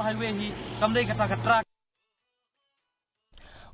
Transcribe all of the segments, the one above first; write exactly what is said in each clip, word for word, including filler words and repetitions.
Highway hi kam dei kata ka track.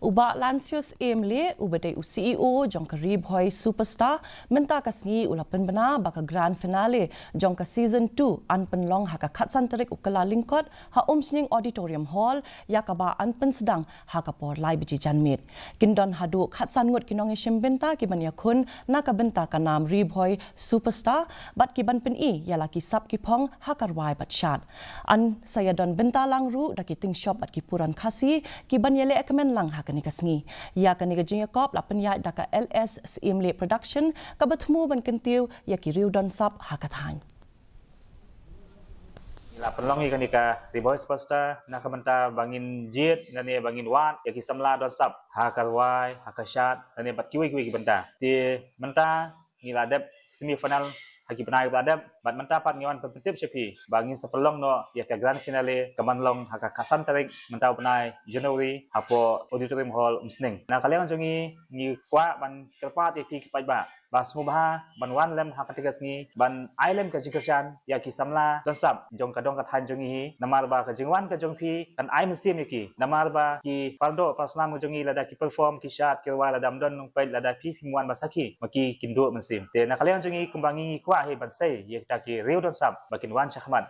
U Bah Lancius Emley, uba dei u C E O jong ka Ri Bhoi Superstar, mynta ka sngi u la pynbna ba ka grand finale jong ka season two yn pynlong ha ka khatsan tarik u Kyllalyngkot ha Umsning Auditorium Hall, ïa kaba yn pynsdang ha ka por lai baje janmiet. Kin don haduh khatsan ngut ki nongïashim bynta kiban ïakhun na ka bynta ka nam Ri Bhoi Superstar, bad kiban pyni ïa la ki sap ki phong ha ka rwai bad shad. Yn sa ïadon bynta lang ruh da ki tyngshop bad ki puran Khasi kiban ïaleh kmen lang ha kane ka sngi. Ïa kane ka jingïakop la pynïaid da ka L S Syiemlieh Production, kaba thmu ban kyntiew ïa ki riew don sap ha ka thaiñ. Ngi la pynlong ïa kane ka Ri Bhoi Superstar na ka bynta ba ngin jied lane ba ngin wad ïa ki samla don sap ha ka rwai, ha ka shad lane bad kiwei kiwei ki bynta. Te mynta ngi la dep semi final ha ki bnai ba la dep, bad mynta pat ngi wan pyntip sha phi ba ngin sa pynlong noh ïa ka grand finale kaban long ha ka khatsan tarik mynta u bnai January hapoh Auditorium Hall Umsning. Na ka liang jong ngi, ngi kwah ban kyrpad ïa phi ki paidbah ba sngewbha ban wan lem ha kata ka sngi, ban ai lem ka jingkyrshan ïa ki samla don sap jong ka dong ka thaiñ jong ngi hi, namar ba ka jingwan ka jong phi kan ai mynsiem ïa ki, namar ba ki pardoh parsnam ka jong ngi lada ki perform, ki shad, ki rwai, lada ym don nongpeit, lada phi phim wan ban sakhi, ma ki kin duh mynsiem. Te na ka liang jong ngi kumba ngi kwah hi ban sei ïa kita ki riew don sap ba kin wan shakhmat